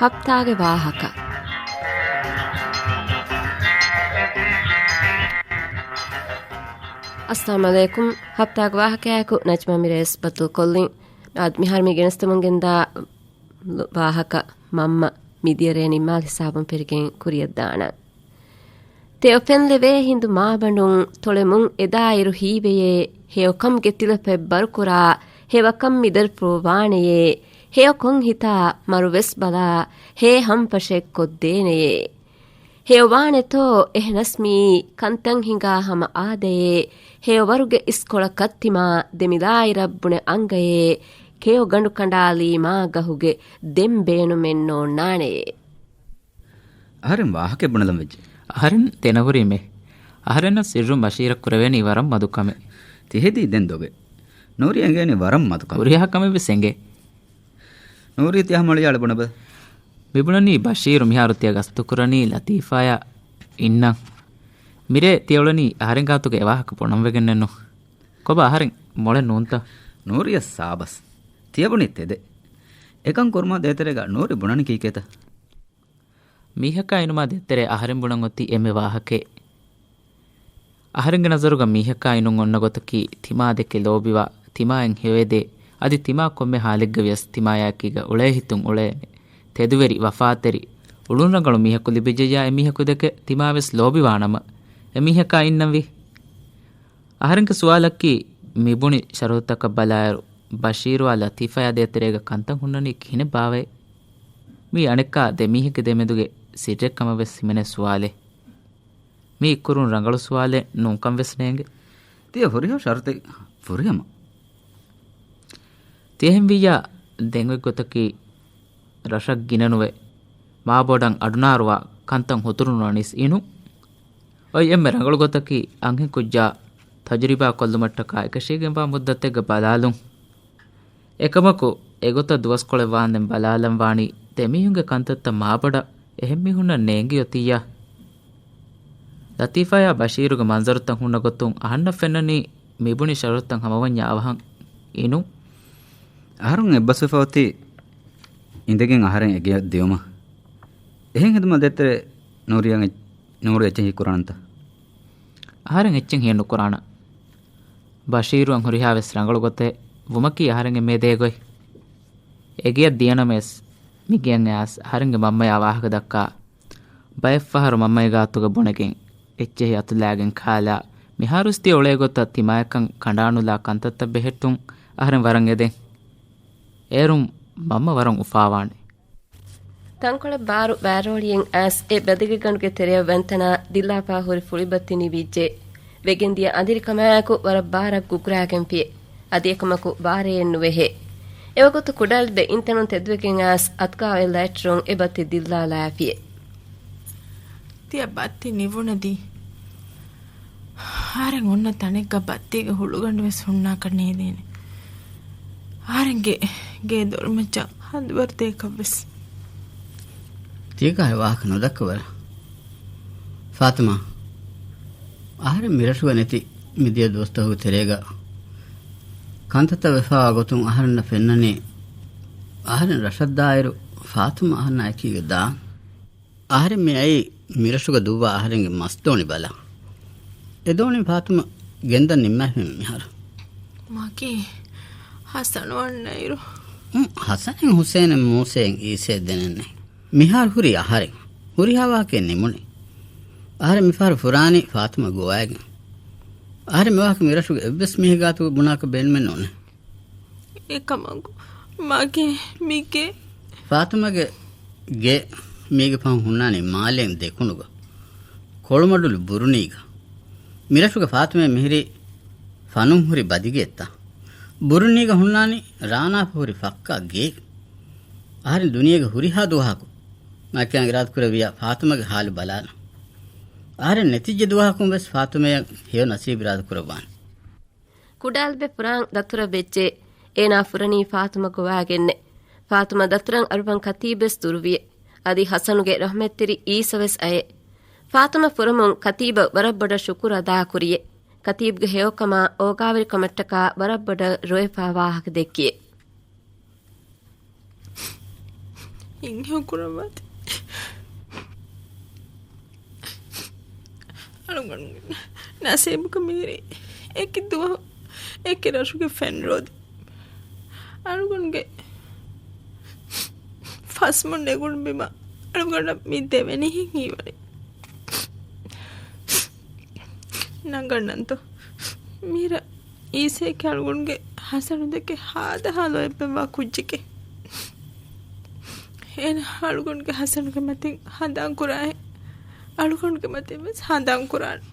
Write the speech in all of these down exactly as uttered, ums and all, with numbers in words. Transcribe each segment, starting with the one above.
ހަފްތާގެ ވާހަކަ. އައްސަލާމު ޢަލައިކުމް. ހަފްތާގެ ވާހަކަޔާއެކު ނަޖްމާ މިރޭސް ބައްދަލުކޮށްލިން. އާދެ، މިހާރު މި ގެނެސްދެމުން ގެންދާ ވާހަކަ މަންމަ މިދިޔަރޭ ނިންމާލި ހިސާބުން ފެށިގެން ކުރިއަށްދާނަން. ތެޔޮ ފެންލެވޭ ހިނދު މާބަނޑުން ތޮޅެމުން އެދާއިރު ހީވެޔޭ، ހެޔޮކަމުގެ ތިލަފަތް ބަރުކުރާ، ހެވަކަން މިދަރިފުޅު ވާނެޔޭ، ހެޔޮ ކޮން ހިތާ މަރުވެސް ބަލާ، ހޭ ހަމަ ފަށެއް ކޮށްދޭނެޔޭ. ހެޔޮ ވާނެތޯ އެހެނަސް މިއީ ކަންތައް ހިނގާ ހަމަ އާދައޭ، ހެޔޮ ވަރުގެ އިސްކޮޅަކަށް ތިމާ ދެމިލާއިރަށް ބުނެ އަނގައޭ، ކެޔޮ ގަނޑު ކަނޑާލީ މާ ގަހުގެ ދެން ބޭނުމެއް ނޯންނާނެޔޭ. އަހަރެން ވާހަކައެއް ބުނެލަން ވެއްޖެ. އަހަރެން ދެނަހުރީމޭ. އަހަރެންނަށް ސިއްރުން ބަޝީރަށް ކުރެވޭނީ ވަރަށް މަދު ކަމެއް. ތިހެދީ ދެން ދޮގެ. ނޫރީ އެނގޭނީ ވަރަށް މަދު ކަމެއް. ހުރިހާ ކަމެއް ވެސް އެނގޭ. ނޫރީ ތިޔަ ހަމަ އަޅިއަޅަ ބުނެބަލަ. މިބުނަނީ ބަޝީރު މިހާރު ތިޔަ ގަސްތުކުރަނީ ލަތީފާޔާ އިންނަން. މިރޭ ތިޔަ އުޅެނީ އަހަރެން ގާތުގަ އެވާހަކަ ބުނަން ވެގެންނެއްނު. ކޮބާ އަހަރެން މޮޅެއް ނޫންތަ؟ ނޫރީއަށް ސާބަސް. ތިޔަ ބުނީ ތެދެއް. އެކަން ކުރުމާ ދޭތެރޭގަ ނޫރީ ބުނަނީ ކީކޭތަ؟ މީހަކާ އިނުމާ ދޭތެރޭ އަހަރެން ބުނަން އޮތީ އެންމެ ވާހަކައެއް. އަހަރެންގެ ނަޒަރުގަ މީހަކާ އިނުން އޮންނަ ގޮތަކީ ތިމާ ދެކެ ލޯބިވާ، ތިމާއިން ހެޔޮއެދޭ، އަދި ތިމާ ކޮންމެ ހާލެއްގަ ވިޔަސް ތިމާޔާއެކީގަ އުޅޭ ހިތުން އުޅޭނެ، ތެދުވެރި، ވަފާތެރި، އުޅުންރަނގަޅު މީހަކު ލިބިއްޖެއްޔާ އެމީހަކު ދެކެ ތިމާވެސް ލޯބިވާނަމަ، އެމީހަކާ އިންނަންވީ. އަހަރެންގެ ސުވާލަކީ، މިބުނި ޝަރުތަކަށް ބަލާއިރު، ބަޝީރުއާ ލަތީފާޔާ ދޭތެރޭގަ ކަންތައް ހުންނަނީ ކިހިނެއް ބާވައޭ؟ މީ އަނެއްކާ ދެމީހެއްގެ ދެމެދުގެ ސިއްރެއްކަމަށް ވެސް ހިމެނޭ ސުވާލެއް. މީ ކުރުން ރަނގަޅު ސުވާލެއް ނޫންކަން ވެސް ނޭނގެ. ތިޔަ ހުރިހާ ޝަރުތެއް ފުރިހަމަ. ތިޔަހެންވިއްޔާ ދެން އޮތް ގޮތަކީ ރަށަށް ގިނަނުވެ، މާބޮޑަށް އަޑުނާރުވާ ކަންތައް ހުތުރުނުވަނީސް އިނުން. އޮތް އެންމެ ރަނގަޅު ގޮތަކީ އަންހެން ކުއްޖާ ތަޖުރިބާ ކޮށްލުމަށްޓަކާ އެކަށީގެންވާ މުއްދަތެއްގަ ބަލާލުން. އެކަމަކު، އެގޮތަށް ދުވަސްކޮޅެއް ވާންދެން ބަލާލަން ވާނީ ދެމީހުންގެ ކަންތައްތައް މާބޮޑަށް އެހެން މީހުންނަށް ނޭނގި އޮތިއްޔާ. ލަތީފާޔާ ބަޝީރުގެ މަންޒަރުތައް ހުންނަ ގޮތުން އަހަންނަށް ފެންނަނީ މިބުނި ޝަރުތައް ހަމަވަންޏާ އަވަހަށް އިނުން. އަހަރުން އެއްބަސްވެފަ އޮތީ އިނދެގެން އަހަރެން އެގެއަށް ދިޔުމަށް. އެހެން ހެދުމަށް ދޭތެރޭ ނޫރީއަށް އެ-، ނޫރީ އެއްޗެއް ހީކުރާނަންތަ؟ އަހަރެން އެއްޗެއް ހީއެއް ނުކުރާނަން. ބަޝީރުއަށް ހުރިހާވެސް ރަނގަޅު ގޮތެއް ވުމަކީ އަހަރެން އެންމެ ދޭ ގޮތް. އެގެއަށް ދިޔަނަމަވެސް، މިގެއަށް އައިސް އަހަރެންގެ މަންމަޔާ ވާހަކަ ދައްކާ، ބައެއްފަހަރު މަންމައިގާތުގަ ބުނެގެން، އެއްޗެހި އަތުލާގެން ކާލާ، މިހާރުވެސް ތިޔަ އުޅޭ ގޮތަށް ތިމާޔަކަށް ކަނޑާނުލާ ކަންތައްތައް ބެހެއްޓުން އަހަރެން ވަރަށް އެދެން. އޭރުން މަންމަ ވަރަށް އުފާވާނެ. ތަންކޮޅެއް ބާރު ވާރޯޅިއެއް އައިސް އެ ބަދިގެ ގަނޑުގެ ތެރެއަށް ވަންތަނާ ދިއްލާފާ ހުރި ފުޅިބައްތި ނިވިއްޖެ. ވެގެންދިޔަ އަނދިރިކަމާއެކު ވަރަށް ބާރަށް ގުގުރާގެންފިއެ. އަދި އެކަމަކު ބާރައެއް ނުވެހޭ. އެވަގުތު ކުޑައަލިބެ އިންތަނުން ތެދުވެގެން އައިސް އަތުގާވާ ލައިޓަރުން އެ ބައްތި ދިއްލާލާފިއެ. ތިޔަ ބައްތި ނިވުނަދީ. އަހަރެން އޮންނަ ތަނެއްގަ ބައްތީގެ ހުޅުގަނޑުވެސް ހުންނާކަށް ނޭދޭނެ. އަހަރެންގެ ގޭ ދޮރުމައްޗަށް ހަނދުވަރު ދޭކަށްވެސް. ތިޔަކަހަލަ ވާހަކަ ނުދައްކަވަރަ. ފާތުމާ، އަހަރެން މިރަށުގަ ނެތި މިދިޔަ ދުވަސްތަކުގެ ތެރޭގަ ކަންތައްތައް ވެފާވާ ގޮތުން އަހަރެންނަށް ފެންނަނީ، އަހަރެން ރަށަށް ދާއިރު ފާތުމާ އަހަންނާ އެކީގަ ދާން. އަހަރެން މި އައީ މިރަށުގަ ދުއްވާ އަހަރެންގެ މަސްދޯނި ބަލަން. އެ ދޯނި ފާތުމަ ގެންދަން ނިންމާފިން މިހާރު. މަގޭ ހަސަނު އަންނައިރު. ހުން، ހަސަނެއް ހުސޭނެއް މޫސޭން އީސޭ ދެނެއްނެ. މިހާރު ހުރީ އަހަރެން. ހުރިހާ ވާހަކައެއް ނިމުނީ. އަހަރެން މިފަހަރު ފުރާނީ ފާތުމަ ގޮވައިގެން. އަހަރެން މިވާހަކަ މިރަށުގެ އެއްވެސް މީހެއް ގާތުގަ ބުނާކަށް ބޭނުމެއް ނޫނޭ. އެކަމަކު، މަގޭ މިގޭ. ފާތުމަގެ ގެ މީގެ ފަހުން ހުންނާނީ މާލޭން ދެކުނުގަ، ކޮޅުމަޑުލު ބުރުނީގަ. މިރަށުގަ ފާތުމައަށް މިހިރީ ފަނުން ހުރި ބަދިގެއްތަ؟ ބުރުނީގަ ހުންނާނީ ރާނާފަ ހުރި ފައްކާ ގެ. އަހަރެން ދުނިޔޭގެ ހުރިހާ ދުވަހަކު ނަކިޔާ އިރާދަކުރެއްވިޔާ ފާތުމަގެ ހާލު ބަލާނަން. އަހަރެން ނެތިއްޖެ ދުވަހަކުން ވެސް ފާތުމަޔަށް ހެޔޮ ނަސީބު އިރާދަކުރައްވާނެ. ކުޑައަލިބެ ފުރާން ދަތުރަށް ވެއްޖެ. އޭނާ ފުރަނީ ފާތުމަ ގޮވާގެންނެ. ފާތުމަ ދަތުރަށް އަރުވަން ކަތީބްވެސް ދުރުވިއެ. އަދި ހަސަނުގެ ރަހްމަތްތެރި އީސަވެސް އައެ. ފާތުމަ ފުރަމުން ކަތީބަށް ވަރަށް ބޮޑަށް ޝުކުރު އަދާކުރިއެ. ކަތީބްގެ ހެޔޮކަމާ އޯގާވެރިކަމަށްޓަކާ ވަރަށް ބޮޑަށް ރޮއެފާ ވާހަކަ ދެއްކިއެ. ހިތްހަމަ ކުރައްވާތި. އަޅުގަނޑުގެ ނަސީބުގަ މިހިރީ އެކި ދުވަހު އެކި ރަށުގެ ފެން ރޯދި. އަޅުގަނޑުގެ ފަސްމު ނެގުނު ބިމަށް އަޅުގަނޑަށް މި ދެވެނިހެން ހީވަނީ. ނަގަންނަންތޯ؟ މިރަށް އީސައަކީ އަޅުގަނޑުގެ ހަސަނުދެކެ ހާދަހާ ލޯތްބެއްވާ ކުއްޖެކޭ. އޭނަ އަޅުގަނޑުގެ ހަސަނުގެ މަތިން ހަނދާން ކުރާހެން އަޅުގަނޑުގެ މަތިން ވެސް ހަނދާން ކުރާނެ.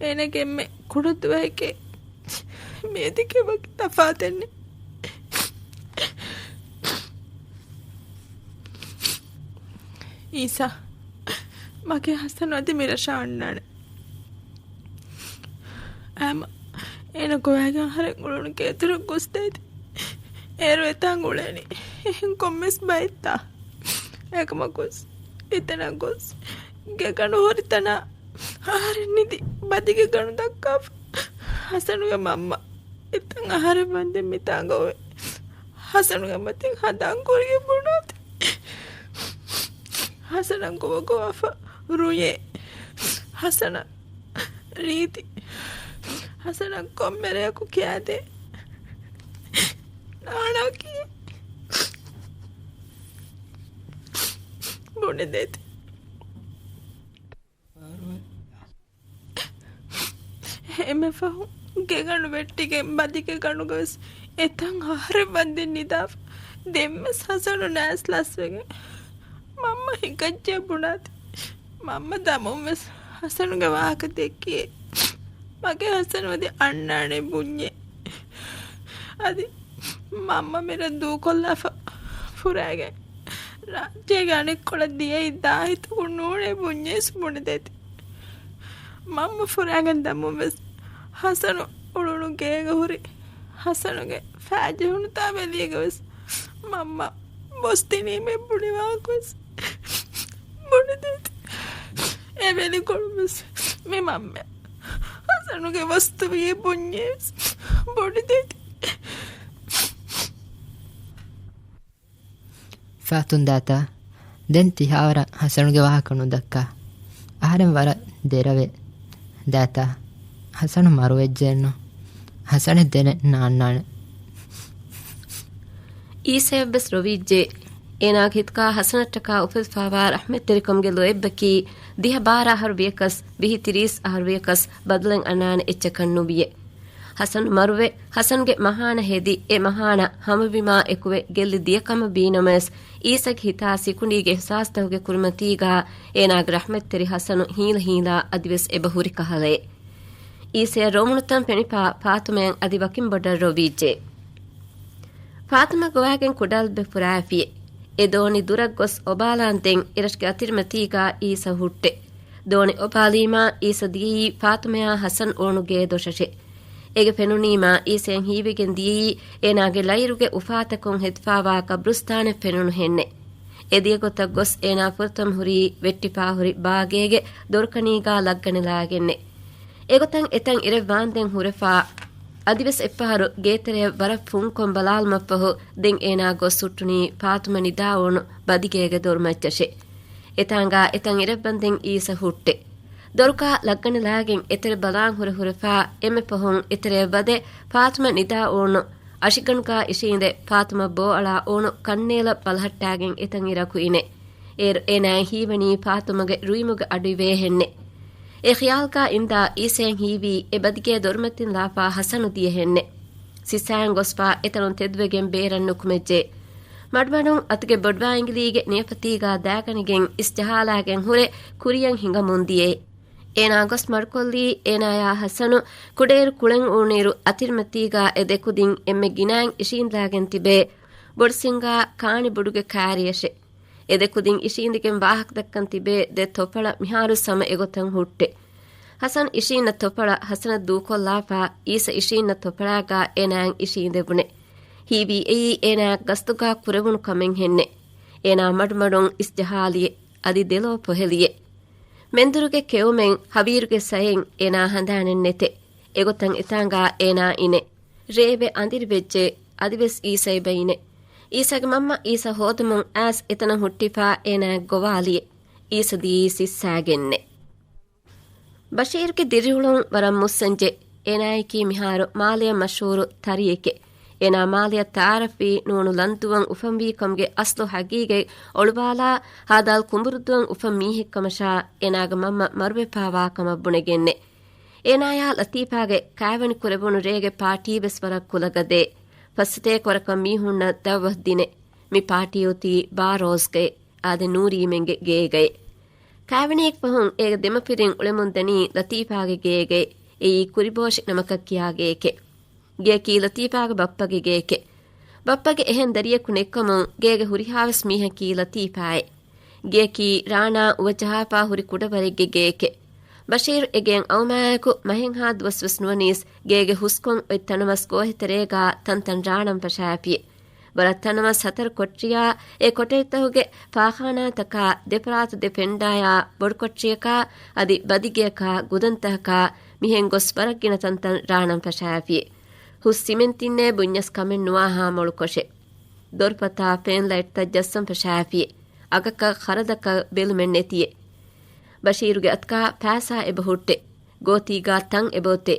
އޭނަގެ އެންމެ ކުޑަ ދުވަހެކޭ. މިއަދިގެ ވަކި ތަފާތެއްނެއް. އީސާ، މަގޭ ހަސަނު އަދި މިރަށަށް އަންނާނެ. އައިމަ، އޭނަ ގޮވައިގެން އަހަރެން އުޅުނު ގޭތެރެ ގޮސްދޭތި. އޭރު އެތާނގަ އުޅޭނީ އެހެން ކޮންމެސް ބައެއްތާ؟ އެކަމަކުސް އެތަނަށް ގޮސް ގެގަނޑު ހުރި ތަނާ އަހަރެން ނިދި ބަދިގެ ގަނޑު ދައްކާފަ. ހަސަނުގެ މަންމަ އެތަން އަހަރެން ވަންދެން މިތާނގަ އޮވޭ. ހަސަނުގެ މަތިން ހަނދާން ކުރިޔަށް ބުނާތި. ހަސަނަށް ގޮވަގޮވާފަ ރުޔޭ. ހަސަނަށް ރީތި. ހަސަނަށް ކޮންމެ ރެޔަކު ކިޔާދޭ. ނާނާ ކިޔޭ. ބުނެދޭތި. އެންމެ ފަހު ގެގަނޑު ވެއްޓިގެން ބަދިގެ ގަނޑުގަވެސް އެތަން އަހަރެން ވަންދެން ނިދާފަ. ދެންވެސް ހަސަނު ނައިސް ލަސްވެގެން މަންމަ ހިނގައްޖެ ބުނާތި. މަންމަ ދަމުންވެސް ހަސަނުގެ ވާހަކަ ދެއްކިއޭ. މަގޭ ހަސަނު އަދި އަންނާނެ ބުންޏޭ. އަދި މަންމަ މިރަށް ދޫކޮށްލާފަ ފުރާގެން ރާއްޖޭގެ އަނެއްކޮޅަށް ދިޔައީ ދާހިތަކުން ނޫނޭ ބުންޏޭސް ބުނެދޭތި. މަންމަ ފުރާގެން ދަމުންވެސް ހަސަނު އުޅުނު ގޭގަ ހުރި ހަސަނުގެ ފައިޖެހުނުތާ ވެލީގަވެސް މަންމަ ބޮސްދިނީމޭ ބުނިވާކުވެސް ބުނެދޭތި. އެ ވެލިކޮޅުންވެސް މި މަންމަ ހަސަނުގެ ވަސްތުވިޔޭ ބުންޏޭސް ބުނެދޭތި. ފާތުން ދާތާ، ދެން ތިހާވަރަށް ހަސަނުގެ ވާހަކަ ނުދައްކާ. އަހަރެން ވަރަށް ދެރަވޭ. ދާތާ، ހަސަނު މަރުވެއްޖެއެއްނު. ހަސަނެއް ދެނެއް ނާންނާނެ. އީސައަށްވެސް ރޮވިއްޖެ. އޭނާގެ ހިތުގާ ހަސަނަށްޓަކާ އުފެދިފާވާ ރަޙްމަތްތެރިކަމުގެ ލޯތްބަކީ ދިހަ ބާރަ އަހަރު ވިޔަކަސް، ވިހި ތިރީސް އަހަރު ވިޔަކަސް ބަދަލެއް އަންނާނެ އެއްޗަކަށް ނުވިޔެ. ހަސަނު މަރުވެ، ހަސަންގެ މަހާނަ ހެދި، އެ މަހާނަ ހަމަވީމާ އެކުވެ ގެއްލި ދިޔަކަމަށް ވީނަމަވެސް، އީސަގެ ހިތާ ސިކުނޑީގެ އިޙްސާސްތަކުގެ ކުރިމަތީގާ އޭނާގެ ރަޙްމަތްތެރި ހަސަނު ހީލަ ހީލާ އަދިވެސް އެބަ ހުރި ކަހަލައެއް. އީސައަށް ރޮވުނުތަން ފެނިފާ ފާތުމައަށް އަދި ވަކިން ބޮޑަށް ރޮވިއްޖެ. ފާތުމަ ގޮވާގެން ކުޑައަލިބެ ފުރާފިއެ. އެ ދޯނި ދުރަށް ގޮސް އޮބާލާންދެން އިރަށުގެ އަތިރިމަތީގާ އީސަ ހުއްޓެ. ދޯނި އޮބާލީމާ އީސަ ދިޔައީ ފާތުމަޔާ ހަސަން އުޅުނު ގޭ ދޮށަށެ. އޭގެ ފެނުނީމާ އީސައަށް ހީވެގެން ދިޔައީ އޭނާގެ ލައިރުގެ އުފާތަކުން ހެދިފާވާ ގަބްރުސްތާނެއް ފެނުނު ހެންނެ. އެ ދިޔަ ގޮތަށް ގޮސް އޭނާ ފުރަތަމަ ހުރީ ވެއްޓިފާ ހުރި ބާގޭގެ ދޮރުކަނީގާ ލައްގަނެލާގެންނެ. އެގޮތަށް އެތަން އިރެއް ވާންދެން ހުރެފާ. އަދިވެސް އެއްފަހަރު ގޭތެރެއަށް ވަރަށް ފުންކޮށް ބަލާލުމަށްފަހު، ދެން އޭނާ ގޮސް ހުއްޓުނީ ފާތުމަ ނިދާ އުޅުނު ބަދިގޭގެ ދޮރުމައްޗަށެ. އެތާނގާ އެތަން އިރެއްވަންދެން އީސަ ހުއްޓެ. ދޮރުކާ ލައްގަނެލާގެން އެތެރެ ބަލާން ހުރެ ހުރެފާ އެންމެ ފަހުން އެތެރެއަށް ވަދެ ފާތުމަ ނިދާ އުޅުނު އަށިގަނޑުގާ އިށީނދެ ފާތުމަ ބޯއަޅާ އުޅުނު ކަންނޭލަށް ބަލަހައްޓާގެން އެތަން އިރަކު އިނެ. އޭރު އޭނާއަށް ހީވަނީ ފާތުމަގެ ރުއިމުގެ އަޑު އިވޭހެންނެ. އެ ޚިޔާލްގާ އިންދާ އީސައަށް ހީވީ އެ ބަދިގޭ ދޮރުމަތިން ލާފާ ހަސަނު ދިޔަހެންނެ. ސިއްސާއިން ގޮސްފާ އެތަނުން ތެދުވެގެން ބޭރަށް ނުކުމެއްޖެ. މަޑުމަޑުން އަތުގެ ބޮޑުވާ އިނގިލީގެ ނިޔަފަތީގާ ދާގަނެގެން އިސްޖަހާލާގެން ހުރެ ކުރިޔަށް ހިނގަމުން ދިޔައެ. އޭނާ ގޮސް މަޑުކޮށްލީ އޭނާޔާ ހަސަނު ކުޑައިރު ކުޅެން އުޅުނުއިރު އަތިރިމަތީގާ އެ ދެކުދިން އެންމެ ގިނައިން އިށީނދާގެން ތިބޭ ބޮޑުސިންގާ ކާނި ބުޑުގެ ކާރިޔަށެ. އެ ދެކުދިން އިށީނދެގެން ވާހަކަދައްކަން ތިބޭ ދެ ތޮފަޅަށް މިހާރު ސަމަ އެގޮތަށް ހުއްޓެ. ހަސަން އިށީންނަ ތޮފަޅަށް ހަސަނަށް ދޫކޮށްލާފާ، އީސަ އިށީންނަ ތޮފަޅާގާ އޭނާއަށް އިށީނދެވުނެ. ހީވީ އެއީ އޭނާއަށް ގަސްތުގާ ކުރެވުނު ކަމެއް ހެންނެ. އޭނާ މަޑުމަޑުން އިސްޖަހާލިއެ، އަދި ދެލޯ ފޮހެލިއެ. މެންދުރުގެ ކެއުމެން ހަވީރުގެ ސައެއް އޭނާ ހަނދާނެއް ނެތެ. އެގޮތަށް އެތާނގާ އޭނާ އިނެ. ރޭވެ އަނދިރި ވެއްޖެ. އަދިވެސް އީސަ އެބަ އިނެ. އީސަގެ މަންމަ އީސަ ހޯދުމުން އައިސް އެތަނަށް ހުއްޓިފާ އޭނާ ގޮވާލިއެ. އީސަ ދިޔައީ ސިއްސާގެންނެ. ބަޝީރުގެ ދިރިއުޅުން ވަރަށް މުއްސަންޖެ. އޭނާއަކީ މިހާރު މާލެއަށް މަޝްހޫރު ތަރިއެކެ. އޭނާ މާލެއަށް ތައާރަފްވީ ނޫނު ލަންދުވަން އުފަންވީ ކަމުގެ އަސްލު ހަގީގަތް އޮޅުވާލާ ހާދާލް ކުނބުރުދުވަން އުފަން މީހެއްކަމަށާ އޭނާގެ މަންމަ މަރުވެފާވާ ކަމަށް ބުނެގެންނެ. އޭނާޔާ ލަތީފާގެ ކާވެނި ކުރެވުނު ރޭގެ ޕާޓީވެސް ވަރަށް ކުލަގަދޭ. ފައްސަތޭކަ ވަރަކަށް މީހުންނަށް ދައުވަތު ދިނެ. މި ޕާޓީ އޮތީ ބާރޯސްގައި. އާދެ ނޫރީމެންގެ ގޭގައި. ކާވެނީގެ ފަހުން އޭގެ ދެމަފިރިން އުޅެމުންދަނީ ލަތީފާގެ ގޭގައި. އެއީ ކުރިބޯށި ނަމަކަށް ކިޔާ ގެއެކެ. ގެއަކީ ލަތީފާގެ ބައްޕަގެ ގެއެކެ. ބައްޕަގެ އެހެން ދަރިޔަކު ނެތްކަމުން ގޭގެ ހުރިހާވެސް މީހަކީ ލަތީފާއެ. ގެއަކީ ރާނާ އުވަޖަހާފާ ހުރި ކުޑަވަރެއްގެ ގެއެކެ. ބަޝީރު އެ ގެއަށް އައުމާއެކު މަހެއްހާ ދުވަސްވެސް ނުވަނީސް ގޭގެ ހުސްކޮން އޮތް ތަނަވަސް ގޯހެތެރޭގާ ތަންތަން ރާނަން ފަށާފިއެ. ވަރަށް ތަނަވަސް ހަތަރު ކޮޓަރިއާ، އެ ކޮޓަރިތަކުގެ ފާޚާނާތަކާ، ދެފަރާތު ދެ ފެންޑާޔާ، ބޮޑު ކޮޓަރިޔަކާ، އަދި ބަދިގެއަކާ، ގުދަންތަކަކާ މިހެން ގޮސް ވަރަށް ގިނަ ތަންތަން ރާނަން ފަށާފިއެ. ހުސް ސިމެންޓިންނޭ ބުންޏަސް ކަމެއް ނުވާހާ މޮޅުކޮށެ. ދޮރުފަތާ ފޭން ލައިޓްތައް ޖައްސަން ފަށާފިއެ. އަގަކަށް ޚަރަދަކަށް ބެލުމެއް ނެތިއެ. ބަޝީރުގެ އަތުގާ ޕާސާ އެބަ ހުއްޓެ. ގޯތީގާ ތަން އެބަ އޮތެ.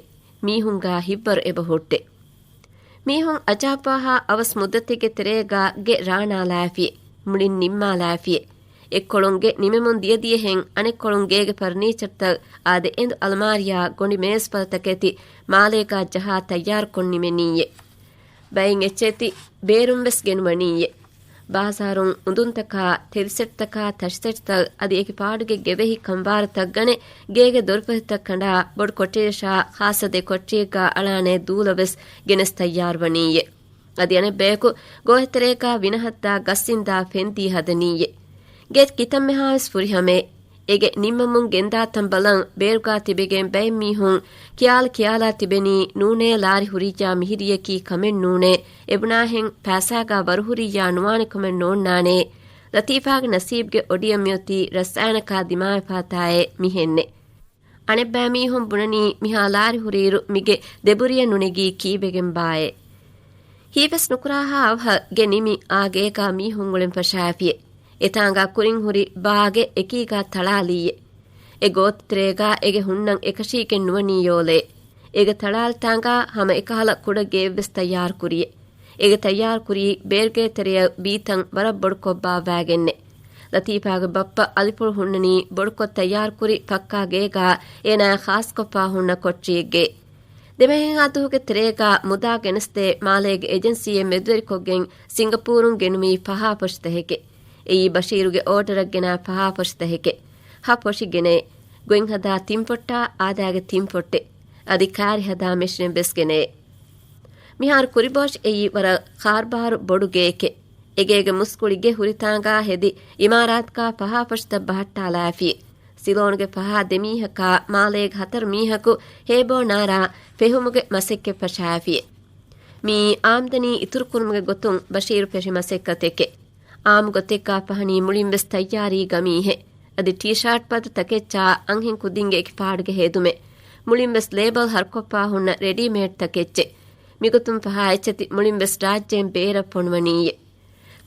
މީހުންގާ ހިތްވަރު އެބަ ހުއްޓެ. މީހުން އަޖާބުވާހާ އަވަސް މުއްދަތެއްގެ ތެރޭގާ ގެ ރާނާލާފިއެ. މުޅިން ނިންމާލާފިއެ. އެއްކޮޅުން ގެ ނިމެމުން ދިޔަދިޔަހެން އަނެއްކޮޅުން ގޭގެ ފަރުނީޗަރުތައް އާދެ އެނދު އަލަމާރިޔާ ގޮނޑި މޭޒުފަލަތަކެތި މާލޭގާ ޖަހާ ތައްޔާރުކޮށް ނިމެނީއެ. ބައެއް އެއްޗެތި ބޭރުންވެސް ގެނުވަނީއެ. ބާޒާރުން އުނދުންތަކާ، ތެލިސެޓްތަކާ، ތަށިސެޓްތައް އަދި އެކި ޕާޑުގެ ގެވެހި ކަންވާރުތައް ގަނެ، ގޭގެ ދޮރުފަތިތައް ކަނޑާ، ބޮޑު ކޮޓަރިއަށާ ޚާއްސަ ދެ ކޮޓަރިއެއްގާ އަޅާނެ ދޫލަވެސް ގެނެސް ތައްޔާރުވަނީއެ. އަދި އަނެއްބަޔަކު ގޯހެތެރޭގާ ވިނަހައްދާ ގަސްއިންދާ ފެންދީ ހަދަނީއެ. ގެ ކިތަންމެހާވެސް ފުރިހަމައެ. އޭގެ ނިންމަމުން ގެންދާތަން ބަލަން ބޭރުގާ ތިބެގެން ބައެއް މީހުން ކިޔާލަ ކިޔާލާ ތިބެނީ ނޫނޭ ލާރި ހުރިއްޔާ މިހިރީއަކީ ކަމެއް ނޫނޭ، އެބުނާހެން ޕާސާގާ ވަރު ހުރިއްޔާ ނުވާނެ ކަމެއް ނޯންނާނޭ، ލަތީފާގެ ނަސީބްގެ އޮޑިއަށް މިއޮތީ ރަސްއާނަކާ ދިމާވެފާތާއޭ މިހެންނެ. އަނެއްބައި މީހުން ބުނަނީ މިހާ ލާރި ހުރިއިރު މިގެ ދެބުރިއަށް ނުނެގީ ކީއްވެގެންބާއޭ. ހީވެސް ނުކުރާހާ އަވަހަށް ގެ ނިމި އާ ގޭގާ މީހުން އުޅެން ފަށާފިއެ. އެތާނގާ ކުރިން ހުރި ބާގެ އެކީގާ ތަޅާލީއެ. އެ ގޯތިތެރޭގާ އޭގެ ހުންނަން އެކަށީގެން ނުވަނީޔޯލޭ. އޭގެ ތަޅާލިތާނގާ ހަމަ އެކަހަލަ ކުޑަ ގެއެއްވެސް ތައްޔާރުކުރިއެ. އޭގެ ތައްޔާރުކުރީ ބޭރުގޭ ތެރެއަށް ވީތަން ވަރަށް ބޮޑުކޮށް ބާއްވާގެންނެ. ލަތީފާގެ ބައްޕަ އަލިފުޅު ހުންނަނީ ބޮޑުކޮށް ތައްޔާރުކުރި ފައްކާ ގޭގާ އޭނާ ޚާއްސަކޮށްފާ ހުންނަ ކޮޓަރިއެއްގެ. ދެމަހެއްހާ ދުވަހުގެ ތެރޭގާ މުދާ ގެނެސްދޭ މާލޭގެ އެޖެންސީއެއް މެދުވެރިކޮށްގެން ސިންގަޕޫރުން ގެނުމީ ފަހާ ފޮށިތަހެކެ. އެއީ ބަޝީރުގެ އޯޑަރަށް ގެނާ ފަހާ ފޮށިތަހެކެ. ހަ ފޮށި ގެނޭ. ގޮތް ހަދާ ތިން ފޮށްޓާ އާދައިގެ ތިން ފޮށްޓެއް. އަދި ކާރި ހަދާ މެޝިނެއް ވެސް ގެނޭ. މިހާރު ކުރިބޯށި އެއީ ވަރަށް ޚާރުބާރު ބޮޑު ގެއެކެ. އެގޭގެ މުސްކުޅި ގެ ހުރިތާނގާ ހެދި އިމާރާތުގާ ފަހާ ފޮށިތައް ބަހައްޓާލާފި. ސިލޯނުގެ ފަހާ ދެމީހަކާ މާލޭގެ ހަތަރު މީހަކު ހޭބޯ ނާރާ ފެހުމުގެ މަސައްކަތް ފަށާފި. މިއީ އާމްދަނީ އިތުރުކުރުމުގެ ގޮތުން ބަޝީރު ފެށި މަސައްކަތެކެ. އާމް ގޮތެއްގާ ފަހަނީ މުޅިންވެސް ތައްޔާރީ ގަމީހެއް. އަދި ޓީޝާޓް ބަދު ތަކެއްޗާ އަންހެން ކުދިންގެ އެކި ޕާޑުގެ ހެދުމެއް. މުޅިންވެސް ލޭބަލް ހަރުކޮށްފާ ހުންނަ ރެޑީމޭޑް ތަކެއްޗެއް. މިގޮތުން ފަހާ އެއްޗެތި މުޅިންވެސް ރާއްޖޭން ބޭރަށް ފޮނުވަނީއެ.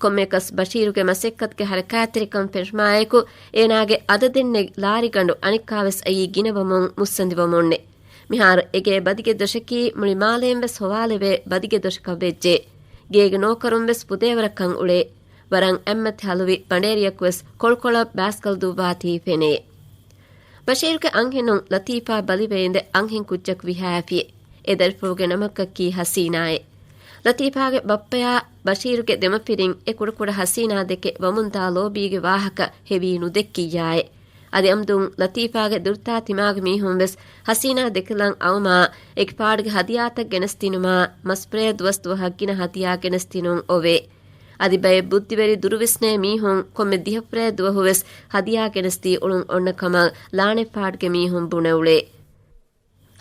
ކޮންމެއަކަސް ބަޝީރުގެ މަސައްކަތުގެ ހަރަކާތްތެރިކަން ފެނުމާއެކު، އޭނާގެ އަދަދެއްނެތް ލާރިގަނޑު އަނެއްކާވެސް އައީ ގިނަވަމުން މުއްސަނދިވަމުންނެ. މިހާރު އެގޭ ބަދިގެ ދޮށަކީ މުޅި މާލޭންވެސް ހޮވާލެވޭ ބަދިގެ ދޮށަކަށް ވެއްޖެ. ގޭގެ ނޯކަރުންވެސް ފުދޭވަރަކަށް އުޅޭ. ވަރަށް އެންމެ ތި ހަލުވި ބަނޑޭރިއަކުވެސް ކޮޅުކޮޅަށް ބާސްކަލް ދުއްވާތީ ފެނޭ. ބަޝީރުގެ އަންހެނުން ލަތީފާ ބަލިވެ އިނދެ އަންހެން ކުއްޖަކު ވިހާފި. އެ ދަރިފުޅުގެ ނަމަކަކީ ހަސީނާއޭ. ލަތީފާގެ ބައްޕަޔާ ބަޝީރުގެ ދެމަފިރިން އެ ކުޑަކުޑަ ހަސީނާ ދެކެ ވަމުންދާ ލޯބީގެ ވާހަކަ ހެވީ ނުދެއްކިއްޔާއޭ. އަދި އަމްދުން ލަތީފާގެ ދުރުތާ ތިމާގެ މީހުން ވެސް ހަސީނާ ދެކެލަން އައުމާ އެކި ޕާޑުގެ ހަދިޔާތައް ގެނެސްދިނުމާ މަސްބުރޭ ދުވަސް ދުވަހަށް ގިނަ ހަދިޔާ ގެނެސްދިނުން އޮވޭ. އަދި ބައެއް ބުއްދިވެރި ދުރުވިސްނޭ މީހުން ކޮންމެ ދިހަފުރޭ ދުވަހުވެސް ހަދިޔާ ގެނެސްދީ އުޅުން އޮންނަ ކަމަށް ލާނެ ޕާޑްގެ މީހުން ބުނެ އުޅޭ.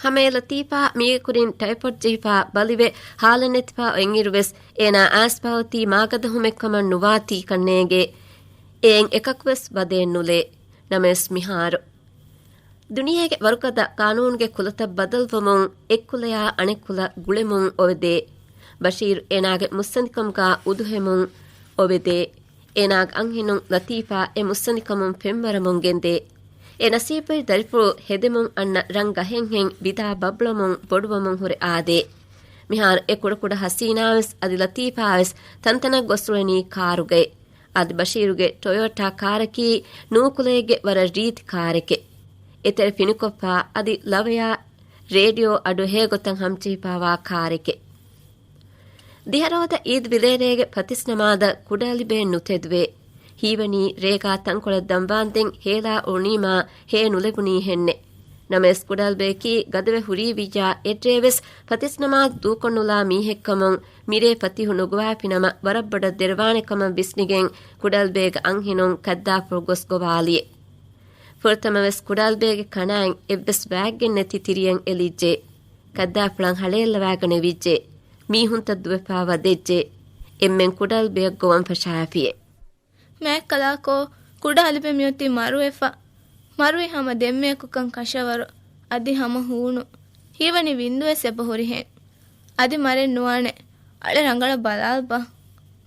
ހަމައެ ލަތީފާ މީގެ ކުރިން ޓައިފޮޑް ޖެހިފާ ބަލިވެ ހާލެއް ނެތިފާ އޮތްއިރުވެސް އޭނާ އައިސްފާ އޮތީ މާގަދަ ހުމެއްކަމަށް ނުވާތީ ކަންނޭނގެ. އެއިން އެކަކުވެސް ވަދެއެއް ނުލޭ. ނަމަވެސް މިހާރު ދުނިޔޭގެ ވަރުގަދަ ޤާނޫނުގެ ކުލަތައް ބަދަލުވުމުން އެއްކުލަޔާ އަނެއްކުލަ ގުޅެމުން އޮވެދޭ. ބަޝީރު އޭނާގެ މުއްސަނދިކަމުގާ އުދުހެމުން އޮވެދޭ. އޭނާގެ އަންހެނުން ލަތީފާ އެ މުއްސަނދިކަމުން ފެންވަރަމުން ގެންދޭ. އެ ނަސީބުވެރި ދަރިފުޅު ހެދެމުން އަންނަ ރަން ގަހެއްހެން ވިދާ ބަބްޅަމުން ބޮޑުވަމުން ހުރެ އާދޭ. މިހާރު އެ ކުޑަކުޑަ ހަސީނާވެސް އަދި ލަތީފާވެސް ތަންތަނަށް ގޮސްއުޅެނީ ކާރުގައި. އަދި ބަޝީރުގެ ޓޮޔޯޓާ ކާރަކީ ނޫކުލައެއްގެ ވަރަށް ރީތި ކާރެކެއް. އެތެރެ ފިނިކޮށްފާ އަދި ލަވަޔާ ރޭޑިއޯ އަޑު އެހޭގޮތަށް ހަމަޖެހިފާވާ ކާރެކެއް. ދިހަރޯދަ އީދު ވިލޭރޭގެ ފަތިސް ނަމާދަށް ކުޑައަލިބެ ނުތެދުވޭ. ހީވަނީ ރޭގާ ތަންކޮޅެއް ދަންވާންދެން ހޭލާ އުޅުނީމާ ހޭ ނުލެވުނީހެންނެއް. ނަމަވެސް ކުޑައަލިބެއަކީ ގަދަވެ ހުރީ ވިއްޔާ އެއްރޭވެސް ފަތިސް ނަމާދު ދޫކޮށްނުލާ މީހެއްކަމުން މިރޭ ފަތިހު ނުގޮވާފިނަމަ ވަރަށް ބޮޑަށް ދެރަވާނެ ކަމަށް ވިސްނިގެން ކުޑައަލިބެގެ އަންހެނުން ކައްދާފުޅު ގޮސް ގޮވާލިއެ. ފުރަތަމަވެސް ކުޑައަލިބެގެ ކަނާތް އެއްވެސް ވާގެއް ނެތި ތިރިއަށް އެލިއްޖެ. ކައްދާފުޅަށް ހަޅޭއްލަވާގަނެވިއްޖެ. މީހުންތައް ދުވެފާވަ ދެއްޖެ. އެންމެން ކުޑައަލިބެއަށް ގޮވަން ފަށާފިއެ. މާތްކަލާކޯ، ކުޑައަލިބެ މިއޮތީ މަރުވެފަ. މަރުވި ހަމަ ދެންމެއަކުކަން ކަށަވަރު. އަދި ހަމަ ހޫނު. ހީވަނީ ވިންދުވެސް އެބަހުރިހެން. އަދި މަރެއް ނުވާނެ. އަޅެ ރަނގަޅަށް ބަލާލަބަ.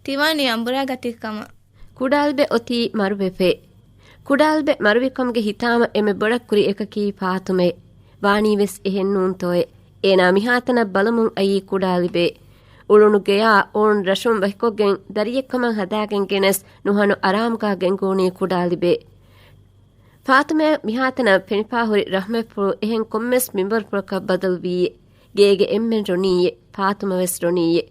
ތިވާނީ އަނބުރާގަތީ ކަމަށް. ކުޑައަލިބެ އޮތީ މަރުވެފައެ. ކުޑައަލިބެ މަރުވިކަމުގެ ހިތާމަ އެންމެ ބޮޑަށް ކުރި އެކަކީ ފާތުމައެ. ވާނީވެސް އެހެންނޫންތޯއެ. އޭނާ މިހާތަނަށް ބަލަމުން އައީ ކުޑައަލިބެ. އުޅުނު ގެޔާ އޮން ރަށުން ވަކިކޮށްގެން ދަރިއެއްކަމަށް ހަދާގެން ގެނެސް ނުހަނު އަރާމުގާ ގެންގުޅުނީ ކުޑައަލިބެ. ފާތުމައަށް މިހާތަނަށް ފެނިފާހުރި ރަޙްމަތްފުޅު އެހެން ކޮންމެސް މިންވަރުފުޅަކަށް ބަދަލުވީއެ. ގޭގެ އެންމެން ރޮނީއެ. ފާތުމަވެސް ރޮނީއެ.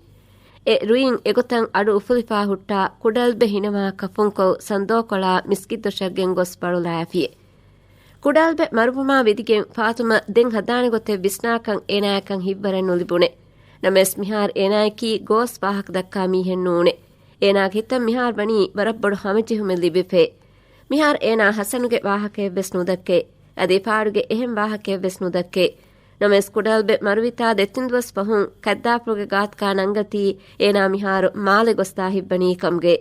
އެ ރުއިން އެގޮތަށް އަޑު އުފުލިފާ ހުއްޓާ ކުޑައަލިބެ ހިނަވާ ކަފުންކޮޅު ސަންދޯކޮޅާ މިސްކިތްދޮށަށް ގެންގޮސް ބަޅުލާފިއެ. ކުޑައަލިބެ މަރުވުމާ ވިދިގެން ފާތުމަ ދެން ހަދާނެ ގޮތެއް ވިސްނާކަން އޭނާއަކަށް ހިތްވަރެއް ނުލިބުނެ. ނަމަވެސް މިހާރު އޭނާއަކީ ގޯސް ވާހަކަ ދައްކާ މީހެއް ނޫނެ. އޭނާގެ ހިތަށް މިހާރު ވަނީ ވަރަށް ބޮޑު ހަމަޖެހުމެއް ލިބިފައެ. މިހާރު އޭނާ ހަސަނުގެ ވާހަކައެއްވެސް ނުދައްކައެ. އަދި އެފާޑުގެ އެހެން ވާހަކައެއްވެސް ނުދައްކައެ. ނަމަވެސް ކުޑައަލިބެ މަރުވިތާ ދެތިން ދުވަސް ފަހުން ކައްދާފުޅުގެ ގާތުގާ ނަންގަތީ އޭނާ މިހާރު މާލެ ގޮސްދާ ހިތްވަނީ ކަމުގައެ.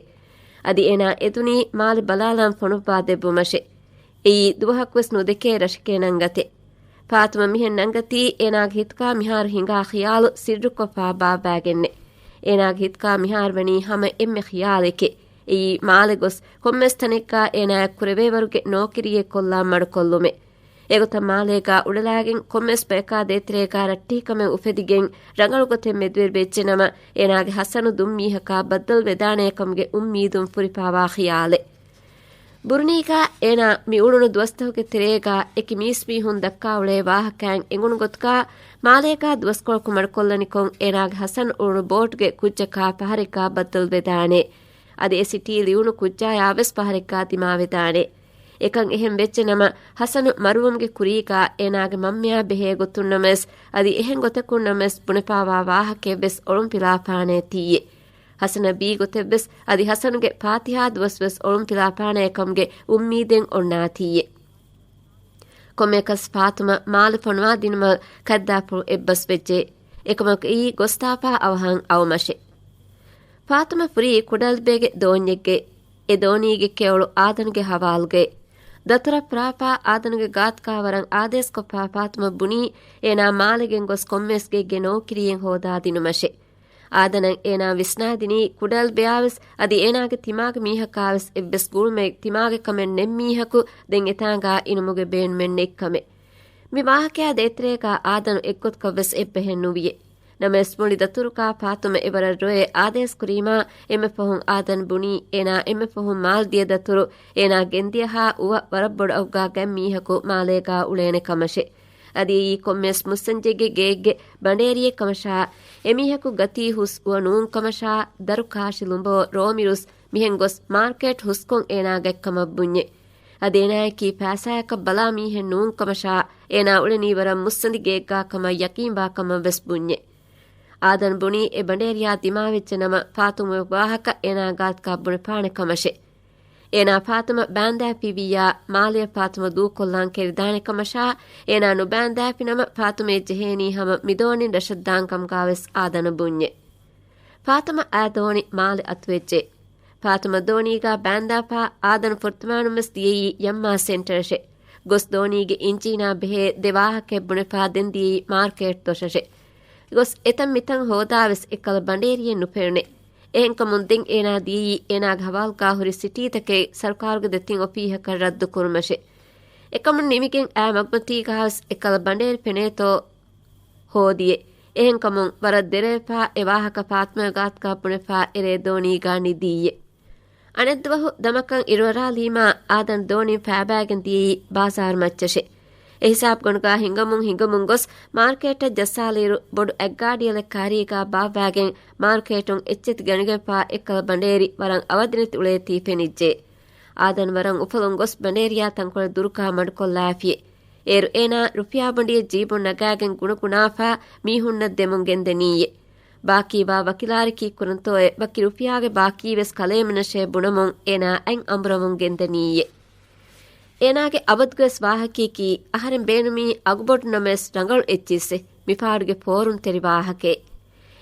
އަދި އޭނާ އެދުނީ މާލެ ބަލާލާން ފޮނުއްވާ ދެއްވުމަށެ. އެއީ ދުވަހަކުވެސް ނުދެކޭ ރަށެކޭ ނަންގަތެއް. ފާތުމަ މިހެން ނަންގަތީ އޭނާގެ ހިތުގާ މިހާރު ހިނގާ ޚިޔާލު ސިއްރުކޮށްފާ ބާއްވާގެންނެ. އޭނާގެ ހިތުގާ މިހާރު ވަނީ ހަމަ އެންމެ ޚިޔާލެކޭ. އެއީ މާލެ ގޮސް ކޮންމެސް ތަނެއްގާ އޭނާޔަށް ކުރެވޭވަރުގެ ނޯކިރިއެއް ކޮށްލާން މަޑުކޮށްލުމެ. އެގޮތަށް މާލޭގާ އުޅެލާގެން ކޮންމެސް ބަޔަކާ ދޭތެރޭގާ ރައްޓެހިކަމެއް އުފެދިގެން ރަނގަޅު ގޮތެއް މެދުވެރި ވެއްޖެނަމަ، އޭނާގެ ހަސަނު ދުން މީހަކާ ބައްދަލު ވެދާނޭ ކަމުގެ އުއްމީދުން ފުރިފާވާ ޚިޔާލެއް. ބުރުނީގާ އޭނާ މި އުޅުނު ދުވަސްތަކުގެ ތެރޭގާ އެކި މީސްމީހުން ދައްކާ އުޅޭ ވާހަކައިން އެނގުނު ގޮތުގާ މާލޭގާ ދުވަސްކޮޅަކު މަޑުކޮށްލަނިކޮށް އޭނާގެ ހަސަން އުޅުނު ބޯޓުގެ ކުއްޖަކާ ފަހަރެއްގާ ބައްދަލު ވެދާނޭ. އަދި އެ ސިޓީ ލިޔުނު ކުއްޖާޔާވެސް ފަހަރެއްގާ ދިމާވެދާނެ. އެކަން އެހެން ވެއްޖެނަމަ، ހަސަނު މަރުވުމުގެ ކުރީގާ އޭނާގެ މަންމަޔާ ބެހޭ ގޮތުންނަމަވެސް، އަދި އެހެން ގޮތަކުންނަމަވެސް ބުނެފާވާ ވާހަކައެއްވެސް އޮޅުންފިލާފާނޭ ތީއެ. ހަސަނަށް ވީ ގޮތެއްވެސް، އަދި ހަސަނުގެ ފާތިހާ ދުވަސްވެސް އޮޅުންފިލާފާނޭ ކަމުގެ އުއްމީދެއް އޮންނާތީއެ. ކޮންމެއަކަސް ފާތުމަ މާލެ ފޮނުވާ ދިނުމަށް ކައްދާފުޅު އެއްބަސްވެއްޖެ. އެކަމަކު އެއީ ގޮސްދާފާ އަވަހަށް އައުމަށެ. ފާތުމަ ފުރީ ކުޑައަލިބެގެ ދޯންޏެއްގެ. އެ ދޯނީގެ ކެޔޮޅު އާދަނުގެ ހަވާލުގައި. ދަތުރަށް ފުރާފާ އާދަނުގެ ގާތުގާ ވަރަށް އާދޭސްކޮށްފާ ފާތުމަ ބުނީ، އޭނާ މާލެ ގެންގޮސް ކޮންމެސް ގެއެއްގެ ނޯކިރިއެއް ހޯދާ ދިނުމަށެ. އާދަނަށް އޭނާ ވިސްނާދިނީ ކުޑައަލިބެއާވެސް އަދި އޭނާގެ ތިމާގެ މީހަކާވެސް އެއްވެސް ގުޅުމެއް ތިމާގެ ކަމެއް ނެތް މީހަކު ދެން އެތާނގާ އިނުމުގެ ބޭނުމެއް ނެތްކަމެއް. މި ވާހަކަޔާ ދޭތެރޭގާ އާދަނު އެއްގޮތަކަށްވެސް އެއްބަހެއް ނުވިއެ. ނަމަވެސް މުޅި ދަތުރުގާ ފާތުމަ އެވަރަށް ރޮއެ އާދޭސްކުރީމާ އެންމެ ފަހުން އާދަން ބުނީ އޭނާ އެންމެ ފަހުން މާލެ ދިޔަ ދަތުރު އޭނާ ގެންދިޔަހާ އުވަ ވަރަށް ބޮޑު އަގުގާ ގަތް މީހަކު މާލޭގާ އުޅޭނެ ކަމަށެ. އަދި އެއީ ކޮންމެސް މުއްސަންޖެއްގެ ގެއެއްގެ ބަނޑޭރިއެއް ކަމަށާ، އެމީހަކު ގަތީ ހުސް އުވަ ނޫން ކަމަށާ، ދަރު ކާށި ލުނބޯ ރޯމިރުސް މިހެން ގޮސް މާރކޭޓް ހުސްކޮށް އޭނާ ގަތްކަމަށް ބުންޏެ. އަދި އޭނާއަކީ ފައިސާއަކަށް ބަލާ މީހެއް ނޫން ކަމަށާ، އޭނާ އުޅެނީ ވަރަށް މުއްސަނދި ގެއެއްގާ ކަމަށް ޔަޤީންވާ ކަމަށް ވެސް ބުންޏެ. އާދަން ބުނީ އެ ބަނޑޭރިޔާ ދިމާވެއްޖެ ނަމަ، ފާތުމަ ވާހަކަ އޭނާ ގާތުގާ ބުނެފާނެ ކަމަށެ. އޭނާ ފާތުމަ ބާންދާފި ވިއްޔާ، މާލެއަށް ފާތުމަ ދޫކޮށްލާން ކެރިދާނެ ކަމަށާ، އޭނާ ނުބާންދާފި ނަމަ، ފާތުމައަށް ޖެހޭނީ ހަމަ މިދޯނިން ރަށަށް ދާން ކަމުގާ ވެސް އާދަނަށް ބުންޏެ. ފާތުމަ އާ ދޯނި މާލެ އަތުވެއްޖެ. ފާތުމަ ދޯނީގާ ބާންދާފާ އާދަނު ފުރަތަމައިނުން ވެސް ދިޔައީ ޔަންމާ ސެންޓަރަށެ. ގޮސް ދޯނީގެ އިންޖީނާ ބެހޭ ދެ ވާހަކައެއް ބުނެފާ ދެން ދިޔައީ މާރުކޭޓް ދޮށަށެ. ގޮސް އެތަން މިތަން ހޯދާވެސް އެއްކަލަ ބަނޑޭރިއެއް ނުފެނުނެ. އެހެންކަމުން ދެން އޭނާ ދިޔައީ އޭނާގެ ހަވާލުގާ ހުރި ސިޓީތަކެއް ސަރުކާރުގެ ދެތިން އޮފީހަކަށް ރައްދު ކުރުމަށެ. އެކަމުން ނިމިގެން އާ މަގުމަތީގާވެސް އެއްކަލަ ބަނޑޭރި ފެނޭތޯ ހޯދިޔެ. އެހެންކަމުން ވަރަށް ދެރަވެފާ އެ ވާހަކަ ފާތުމަ ގާތުގާ ބުނެފާ އެރޭ ދޯނީގާ ނިދީއެ. އަނެއްދުވަހު ދަމަކަށް އިރުއަރާލީމާ އާދަން ދޯނިން ފައިބައިގެން ދިޔައީ ބާޒާރު މައްޗަށެ. އެ ހިސާބުގަނޑުގާ ހިނގަމުން ހިނގަމުން ގޮސް މާރުކޭޓަށް ޖައްސާލިއިރު ބޮޑު އަތްގާޑިއަލެއް ކާރީގާ ބާއްވައިގެން މާރުކޭޓުން އެއްޗެތި ގަނެގެންފާ އެއްކަލަ ބަނޑޭރި ވަރަށް އަވަދިނެތި އުޅޭތީ ފެނިއްޖެ. އާދަން ވަރަށް އުފަލުން ގޮސް ބަނޑޭރިއާ ތަންކޮޅެއް ދުރުކާ މަޑުކޮށްލާފިއެ. އޭރު އޭނާ ރުފިޔާ ބަނޑިއެއް ޖީބުން ނަގާގެން ގުނަގުނާފާ މީހުންނަށް ދެމުން ގެންދަނީއޭ. ބާކީވާ ވަކިލާރި ކީއްކުރަންތޯއޭ، ވަކި ރުފިޔާގެ ބާކީވެސް ކަލޭމެނަށޭ ބުނަމުން އޭނާ އަތް އަނބުރަމުން ގެންދަނީއޭ. އޭނާގެ އަބަދުގެވެސް ވާހަކަޔަކީ އަހަރެން ބޭނުމީ އަގުބޮޑު ނަމަވެސް ރަނގަޅު އެއްޗިއްސެއް މިފާޑުގެ ފޯރުންތެރި ވާހަކައެއް.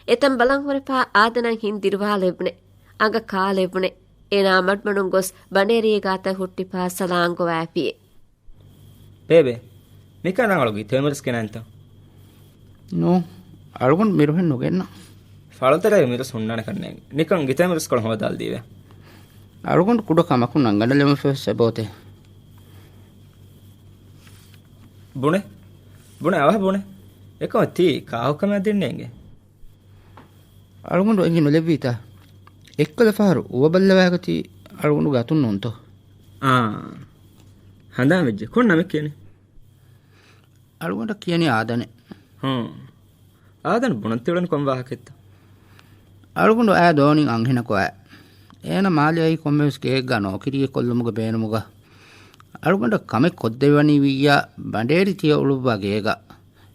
އެތަން ބަލަން ހުރެފާ އާދަނަށް ހިން ދިރުވާލެވުނެ. އަނގަ ކާލެވުނެ. އޭނާ މަޑުމަޑުން ގޮސް ބަނޑޭރީގާތަށް ހުއްޓިފާ ސަލާން ގޮވާފިއޭ. ބޭބެ، މިކަން ރަނގަޅު ގިތައިމުރަސް ގެނައިންތަ؟ ނޫ، އަޅުގަނޑު މިރުހެން ނުގެންނަ. ފަޅުތެރޭގެ މިރަސް ހުންނާނެ ކަންނޭނގެ. ނިކަން ގިތައިމުރަސްކޮޅު ހޯދާލަދީވެ. އަޅުގަނޑު ކުޑަ ކަމަކުން ނަންގަނޑަލެމަފަވެސް އެބައޮތޭ. ބުނެ. ބުނެ، އަވަހަށް ބުނެ. އެކަމަ ތީ ކާހުކަމެއް ދިންނޭނގެ. އަޅުގަނޑު އެނގި ނުލެއްވީތަ؟ އެއްކަލަ ފަހަރު އުވަ ބައްލަވާގަތީ އަޅުގަނޑުގެ އަތުން ނޫންތޯ؟ އާ. ހަނދާން ވެއްޖެ. ކޮން ނަމެއް ކިޔަނީ؟ އަޅުގަނޑަށް ކިޔަނީ އާދަނެ. ހޫނ. އާދަން ބުނަން ތިއުޅެނީ ކޮން ވާހަކައެއްތަ؟ އަޅުގަނޑު އާ ދޯނިން އަންހެނަކު އާ. އޭނަ މާލެ އައީ ކޮންމެވެސް ގެއެއްގަ ނޯކިރީއެއް ކޮށްލުމުގެ ބޭނުމުގަ. އަޅުގަނޑަށް ކަމެއް ކޮށްދެވަނީ ވިއްޔާ ބަނޑޭރި ތިޔަ އުޅުއްވާ ގޭގަ.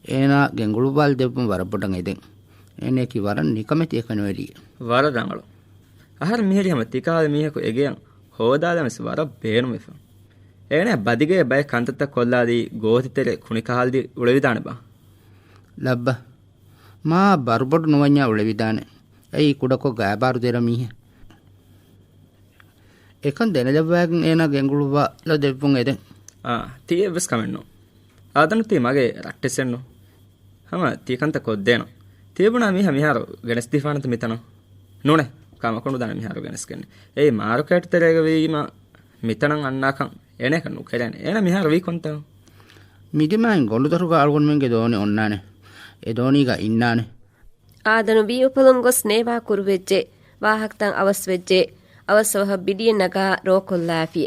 އޭނާ ގެންގުޅުއްވާލަދެއްވުން ވަރަށް ބޮޑަށް އެދެން. އޭނައަކީ ވަރަށް ނިކަމެތި އެކަނިވެރިއެއް. ވަރަށް ރަނގަޅު. އަހަރެން މިހިރީ ހަމަ ތިކަހަލަ މީހަކު އެގެއަށް ހޯދާލަންވެސް ވަރަށް ބޭނުމެފަ. އޭނަ ބަދިގޭ ބައެއް ކަންތައްތައް ކޮށްލާލީ ގޯތިތެރެ ކުނިކަހަލަ ދީ އުޅެވިދާނެބާ؟ ލައްބަ. މާ ބަރުބޮޑު ނުވަންޏާ އުޅެވިދާނެ. އެއީ ކުޑަކޮށް ގާބާރު ދެރަ މީހެއް. އެކަން ދެނެލައްވާގެން އޭނާ ގެންގުޅުއްވާލަދެއްވުން އެދެން. އާ، ތީ އެއްވެސް ކަމެއްނު. އާދަނު ތީ މަގޭ ރައްޓެއްސެއްނު. ހަމަ ތި ކަންތައް ކޮށްދޭނަން. ތިޔަބުނާ މީހާ މިހާރު ގެނެސްދީފާނަތަ މިތަނަށް؟ ނޫނޭ، ކަމަކު ނުދާނެ މިހާރު ގެނެސްގެން. އެއީ މާރުކޭޓް ތެރޭގަ ވީމަ މިތަނަށް އަންނާކަން އޭނައަކަށް ނުކެރޭނެ. އޭނަ މިހާރު ވީ ކޮންތަން؟ މިދިމާއިން ގޮނޑުދޮށުގަ އަޅުގަނޑުމެންގެ ދޯނި އޮންނާނެ. އެ ދޯނީގަ އިންނާނެ. އާދަނު ވީ އުފަލުން ގޮސް ނޭވާ ކުރުވެއްޖެ. ވާހަކަތައް އަވަސްވެއްޖެ. އަވަސް އަވަހަށް ބިޑިއެއް ނަގާ ރޯކޮށްލާފި.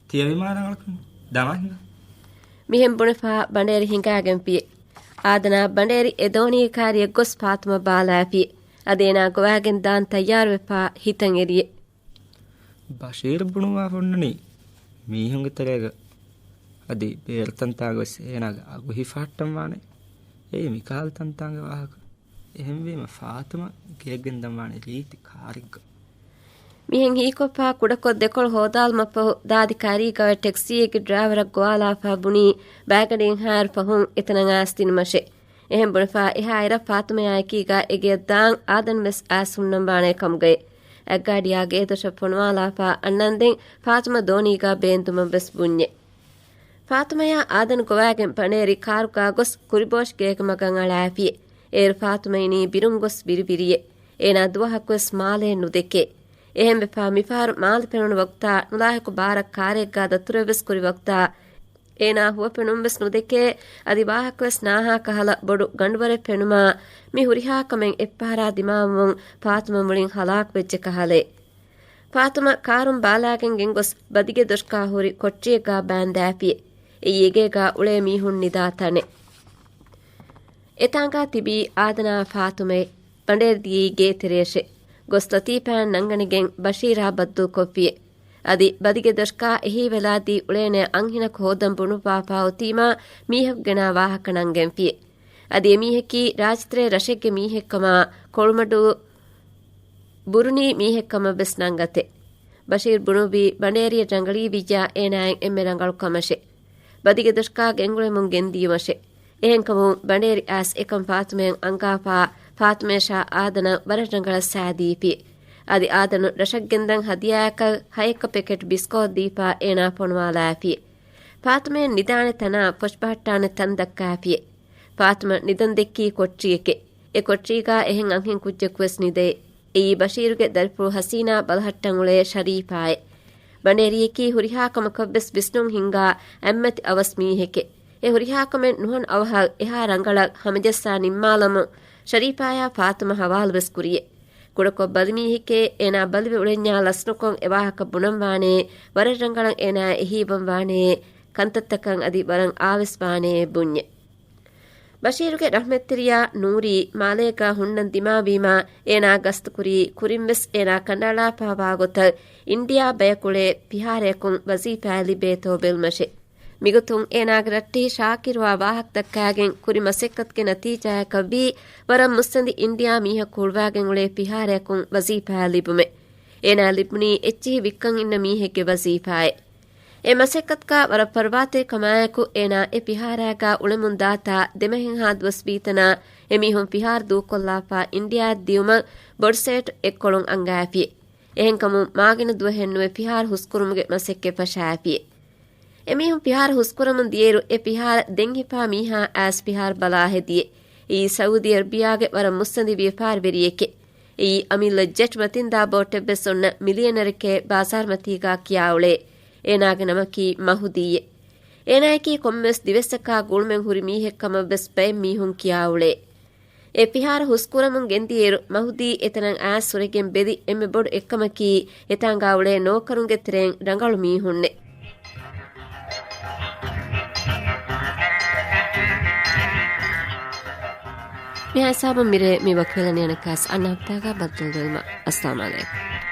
ތިޔަވީމާ ރަނގަޅަކަށް ދަމާ ހިނގާ. މިހެން ބުނެފާ ބަނޑޭރި ހިނގާގެންފި. އާދަނާ ބަނޑޭރި އެ ދޯނީގެ ކާރިއަށް ގޮސް ފާތުމަ ބާލާފި. އަދި އޭނާ ގޮވާގެން ދާން ތައްޔާރުވެފާ ހިތަށް އެރިއެ. ބަޝީރު ބުނުއްވާފަ އޮންނަނީ މީހުންގެ ތެރޭގަ އަދި ބޭރު ތަންތާގަ ވެސް އޭނާގެ އަގު ހިފަހައްޓަން ވާނެ. އެއީ މިކަހަލަ ތަންތާނގެ ވާހަކަ. އެހެންވީމަ ފާތުމަ ގެއަށް ގެންދަން ވާނެ ރީތި ކާރެއްގަ. މިހެން ހީކޮށްފާ ކުޑަކޮށް ދެކޮޅު ހޯދާލުމަށްފަހު ދާދި ކާރީގަވެ ޓެކްސީއެއްގެ ޑްރައިވަރަށް ގޮވާލާފާ ބުނީ ބައިގަޑިއިން ހާއިރު ފަހުން އެތަނަށް އައިސް ދިނުމަށެ. އެހެން ބުނެފާ އެހާއިރަށް ފާތުމަޔާއެކީގާ އެގެއަށް ދާން އާދަން ވެސް އައިސް ހުންނަން ވާނޭ ކަމުގައި. އަތްގާޑިޔާ ގޭދޮށަށް ފޮނުވާލާފާ އަންނަންދެން ފާތުމަ ދޯނީގާ ބޭންދުމަށް ވެސް ބުންޏެ. ފާތުމަޔާ އާދަން ގޮވާގެން ބަނޑޭރި ކާރުގާ ގޮސް ކުރިބޯށި ގޭގެ މަގަށް އަޅާފި. އޭރު ފާތުމަ އިނީ ބިރުން ގޮސް ބިރިބިރިއެ. އޭނާ ދުވަހަކުވެސް މާލެއެއް ނުދެކޭ. އެހެންވެފާ މިފަހަރު މާލެ ފެނުނު ވަގުތާ ނުލާހިކު ބާރަށް ކާރެއްގާ ދަތުރެއް ވެސް ކުރި ވަގުތާ އޭނާ ހުވަފެނުން ވެސް ނުދެކޭ. އަދި ވާހަކަވެސް ނާހާ ކަހަލަ ބޮޑު ގަނޑުވަރެއް ފެނުމާ މި ހުރިހާ ކަމެއް އެއްފަހަރާ ދިމާވުމުން ފާތުމަ މުޅިން ހަލާކުވެއްޖެ ކަހަލައެއް. ފާތުމަ ކާރުން ބާލާގެން ގެންގޮސް ބަދިގެ ދޮށްކާ ހުރި ކޮޓަރިއެއްގާ ބާންދާފި. އެއީ އެގޭގާ އުޅޭ މީހުން ނިދާ ތަނެއް. އެތާނގާ ތިބީ އާދަނާ ފާތުމައެއް. ބަނޑޭރި ދިޔައީ ގޭތެރެއަށެ. ގޮސް ލަތީފާއަށް ނަންގަނެގެން ބަޝީރާ ބައްދަލުކޮށްފިއެ. އަދި ބަދިގެ ދޮށްކާ އެހީވެލާދީ އުޅޭނެ އަންހެނަކު ހޯދަން ބުނުއްވާފާ އޮތީމާ މީހަކު ގެނާ ވާހަކަ ނަންގެންފިއެ. އަދި އެމީހަކީ ރާއްޖެތެރޭ ރަށެއްގެ މީހެއްކަމާ ކޮޅުމަޑު ބުރުނީ މީހެއްކަމަށް ވެސް ނަންގަތެ. ބަޝީރް ބުނުއްވީ ބަނޑޭރިއެއް ރަނގަޅީ ވިއްޔާ އޭނާއަށް އެންމެ ރަނގަޅު ކަމަށެ. ބަދިގެ ދޮށްކާ ގެންގުޅެމުން ގެންދިޔުމަށެ. އެހެންކަމުން ބަނޑޭރި އައިސް އެކަން ފާތުމައަށް އަންގާފާ، ފާތުމަޔަށާ އާދަނަށް ވަރަށް ރަނގަޅަށް ސައިދީފި. އަދި އާދަނު ރަށަށް ގެންދަން ހަދިޔާއަކަށް ހައެއްކަ ޕެކެޓް ބިސްކޯތް ދީފާ އޭނާ ފޮނުވާލާފި. ފާތުމައަށް ނިދާނެ ތަނާ ފޮށްބަހައްޓާނެ ތަން ދައްކާފިއެ. ފާތުމަ ނިދަން ދެއްކީ ކޮޓަރިއެކެ. އެ ކޮޓަރީގާ އެހެން އަންހެން ކުއްޖަކުވެސް ނިދޭ. އެއީ ބަޝީރުގެ ދަރިފުޅު ހަސީނާ ބަލަހައްޓަން އުޅޭ ޝަރީފާއެ. ބަނޑޭރިއަކީ ހުރިހާ ކަމަކަށްވެސް ވިސްނުން ހިންގާ އަތްމަތި އަވަސް މީހެކެ. އެ ހުރިހާ ކަމެއް ނުހަނު އަވަހަށް އެހާ ރަނގަޅަށް ހަމަޖައްސާ ނިންމާލަމުން ޝަރީފާޔާ ފާތުމަ ހަވާލުވެސް ކުރިއެ. ކުޑަކޮށް ބަލިމީހެކޭ، އޭނާ ބަލިވެ އުޅެންޏާ ލަސްނުކޮށް އެ ވާހަކަ ބުނަން ވާނޭ، ވަރަށް ރަނގަޅަށް އޭނާ އެހީބަން ވާނޭ، ކަންތައްތަކަށް އަދި ވަރަށް އާވެސް ވާނޭ ބުންޏެ. ބަޝީރުގެ ރަޙްމަތްތެރިޔާ ނޫރީ މާލޭގާ ހުންނަން ދިމާވީމާ، އޭނާ ގަސްތުކުރީ، ކުރިންވެސް އޭނާ ކަނޑައަޅާފާވާ ގޮތަށް އިންޑިޔާ ބަޔަކުޅޭ ފިހާރަޔަކުން ވަޒީފާއެއް ލިބޭތޯ ބެލުމަށެ. މިގޮތުން އޭނާގެ ރައްޓެހި ޝާކިރުއާ ވާހަކަ ދައްކާގެން ކުރި މަސައްކަތުގެ ނަތީޖާއަކަށްވީ، ވަރަށް މުއްސަނދި އިންޑިޔާ މީހަކު ހުޅުވާގެން އުޅޭ ފިހާރަޔަކުން ވަޒީފާއެއް ލިބުމެ. އޭނާ ލިބުނީ އެއްޗިހި ވިއްކަން އިންނަ މީހެއްގެ ވަޒީފާއެއް. އެ މަސައްކަތުގާ ވަރަށް ފަރުވާތެރި ކަމާއެކު އޭނާ އެ ފިހާރައިގާ އުޅެމުން ދާތާ ދެމަހެއްހާ ދުވަސް ވީތަނާ އެމީހުން ފިހާރަ ދޫކޮށްލާފާ އިންޑިޔާއަށް ދިޔުމަށް ބޮޑުސޭޓު އެއްކޮޅުން އަންގާފި. އެހެންކަމުން މާގިނަ ދުވަހެއްނުވެ ފިހާރަ ހުސްކުރުމުގެ މަސައްކަތް ފަށާފި. އެމީހުން ފިހާރަ ހުސްކުރަމުން ދިޔައިރު އެ ފިހާރަ ދެން ހިފާ މީހާ އައިސް ފިހާރަ ބަލާ ހެދިއެ. އެއީ ސައޫދީ އަރަބިޔާގެ ވަރަށް މުއްސަނދި ވިޔަފާރިވެރިއެކެ. އެއީ އަމިއްލަ ޖެޓް މަތިންދާ ބޯޓެއްވެސް އޮންނަ މިލިޔަނަރެކޭ ބާޒާރުމަތީގާ ކިޔާ އުޅޭ. އޭނާގެ ނަމަކީ މަހުދީއެ. އޭނާއަކީ ކޮންމެވެސް ދިވެއްސަކާ ގުޅުމެއް ހުރި މީހެއް ކަމަށްވެސް ބައެއް މީހުން ކިޔާ އުޅޭ. އެ ފިހާރަ ހުސްކުރަމުން ގެންދިޔައިރު މަހުދީ އެތަނަށް އައިސް ހުރެގެން ބެލި އެންމެ ބޮޑު އެއްކަމަކީ އެތާނގާ އުޅޭ ނޯކަރުންގެ ތެރެއިން ރަނގަޅު މީހުންނެއް. މިހާ ހިސާބުން މިރޭ މި ވަކިވެލަނީ އަނެއްކާސް އަންނަ ހަފްތާގަ ބައްދަލުވެލުމަށް. އައްސަލާމް އަލައިކުމް.